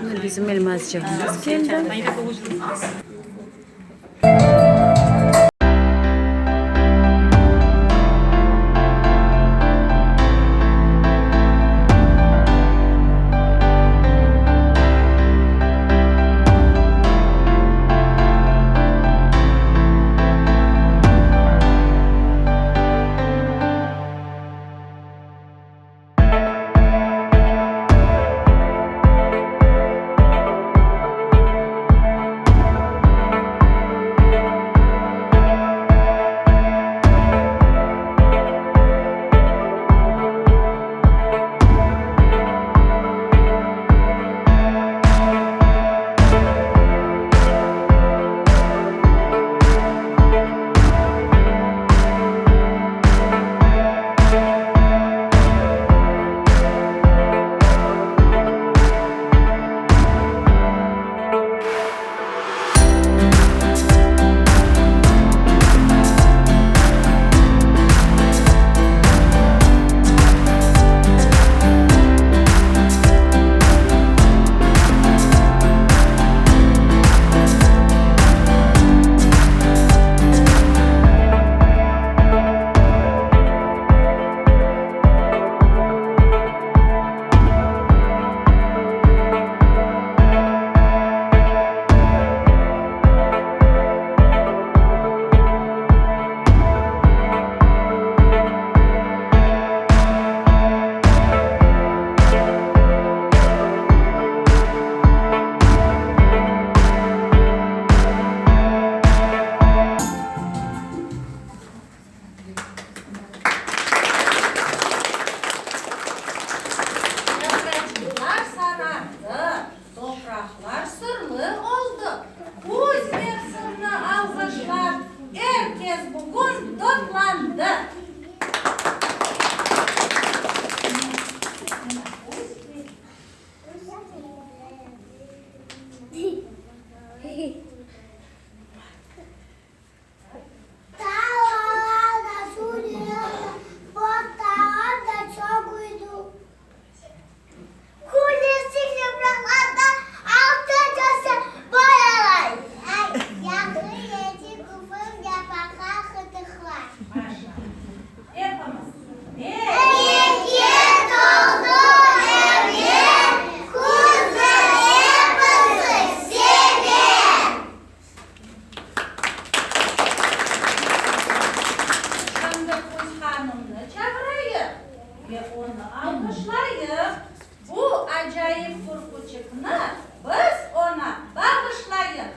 Mına bizim elmazcığımız keldi. Yapraçıqlar sarardı, topraqlar sırlı oldı. Küz mevsimini alğışlap, er kes bugün toplandı. Dağlarda su yığıldı, Botağında çoq uydu. Küneşli yapraqlarda altın tüsü boyalay. Ay, yaqın eti küfüm yapraqa qıtıqlay. Maşallah. Epimiz. Bereket oldu evge, Küzni episi seve. Şimdi Küz hanımnı çağırayıq ve onı alğışlayıq. Bu acayip türküçikni biz oña bağışlayıq.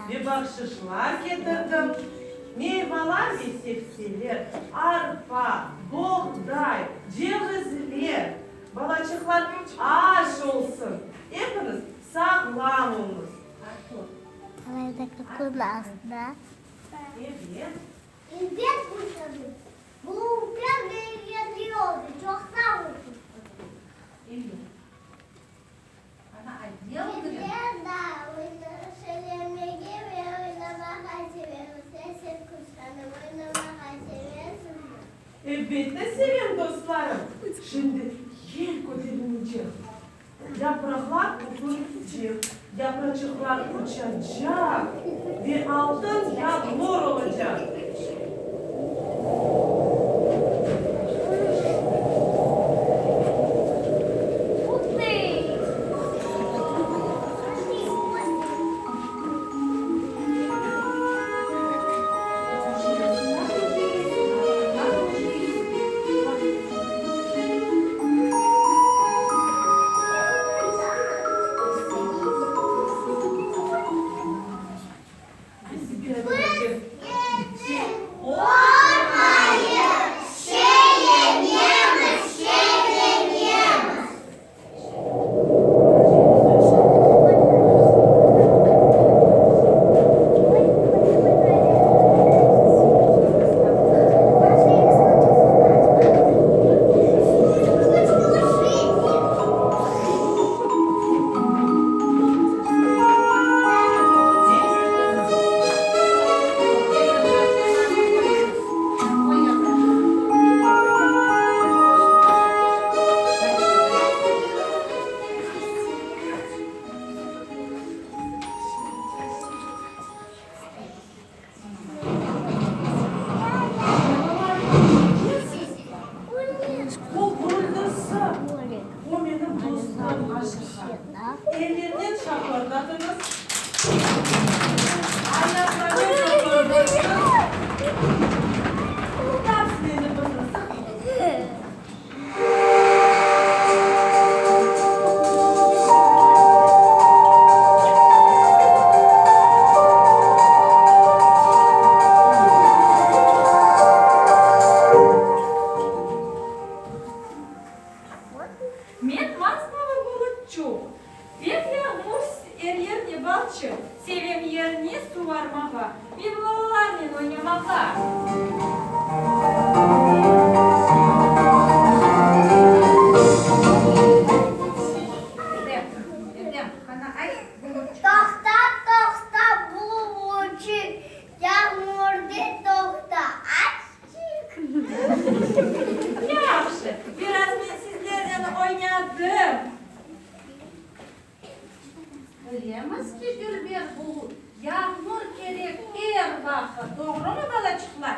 Ve bahşışlar ketirdim. Meyvalar ve sebzeler, arpa, boğday, cevizler. Balaçıqlar, aş olsun! Epiñiz sağlam oluñız! Artur. Ebet. Elvira. Elbette sevem, dostlarım. Şimdi yel köterilecek, yapraqlar üfürecek, yapraçıqlar uçacaq ve altın yağmur olacaq. O gürültisi, o menim dostum Aşırhan. Ellernen şapırdatıñız, ayaqlarnen şapırdatıñız. Qulaq meni bir qızıq ete. Men masmavı bulutçuq, Pek yağmur er yerne balçıq, Sevem yerni suvarmağa Ve balalarnen oynamağa. Toqta, toqta, bulutçıq, Yağmurdı toqta, azçıq. Yahşı, biraz men sizlernen oynadım. Bilemiz ki, dülber bulut, yağmur kerek er vaqıt, doğrumı, balaçıqlar?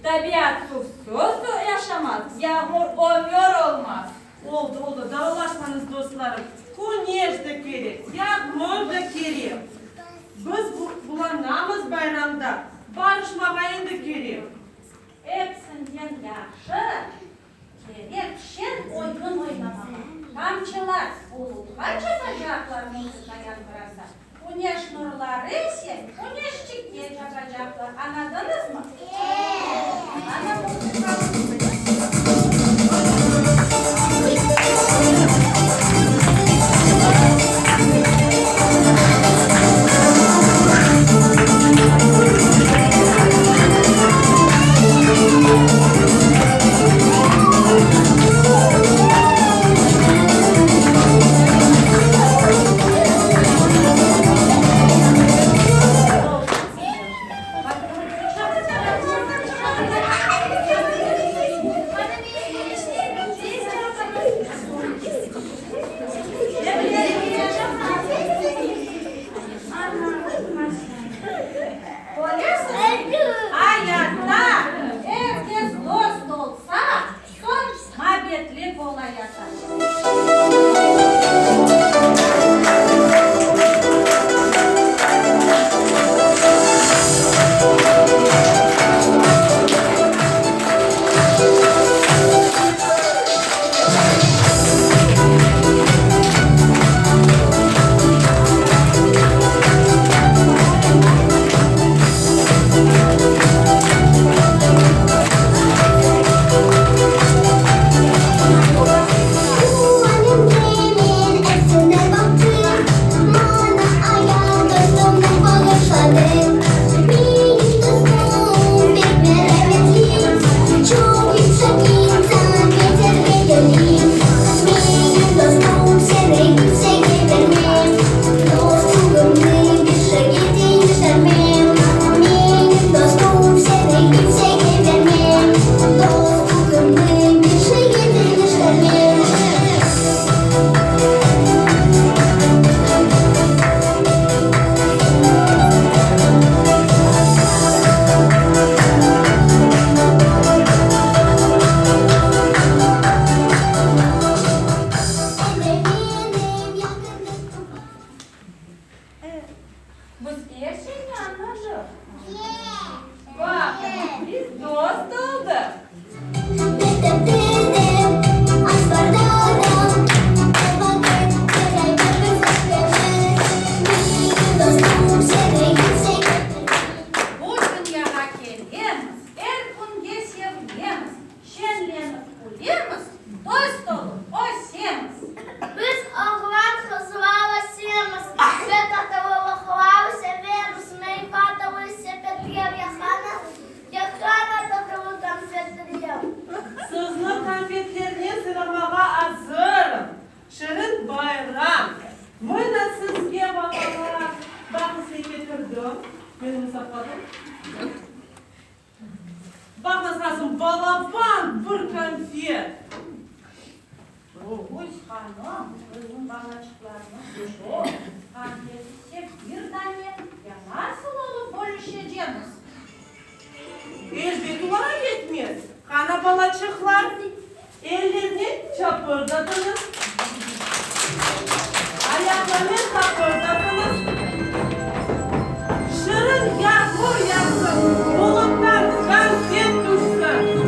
Tabiat suvsuz yaşamaz, yağmur ömür olmaz. Oldı, oldı, davalaşmañız, dostlarım. Küneş de kerek, yağmur da kerek. Biz quvanamız bayramda, barışmağa endi kerek. Epsinden yahşı kerek şeñ oyun oynamağa. Tamçılar bulutqa çapacaqlar muzıka yañğırasa, küneş nurları ise küneşçikke çapacaqlar. Añladıñızmı? Ana muzıkamız. Ayatta er kes dost olsa, soñ mabetlik olayata. Biz er şeyni añladıq. Baqıñ, biz dost oldıq. Bu dünyağa kelemiz, er künge sevinemiz, şeñlenip külemiz, dost olıp ösemiz. Biz oğlan-qızlar ösemiz, ve tatlı sevemiz, meyva sepetler yaqana tatlı konfetler. Sizni konfetlernen sıylamağa azırım. Şirin bayram. Mına sizge, balalar, baqıñız ne ketirdim. Men esapladım. Baqıñız nasıl balaban bir konfet. Öz hanım, bizim balaçıqlarımız çoq, konfet ise bir dane, ya nasıl olıp bölüşecekmiz? Elbet olara yetmez. Qana balaçıqlar, ellernen çapırdatıñız. Ayaqlarnen tapırdatıñız. Şirin yağmur yağsın, buluttan konfet tüşsin.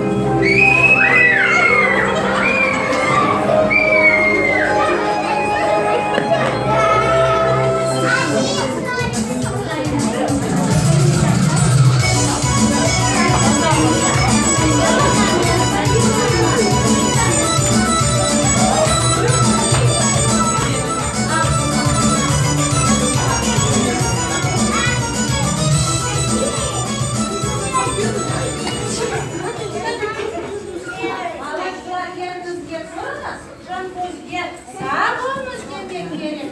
Balaçıqlar, yeriñizge turıñız, Şeñ küzge sağ oluñız demek kerek.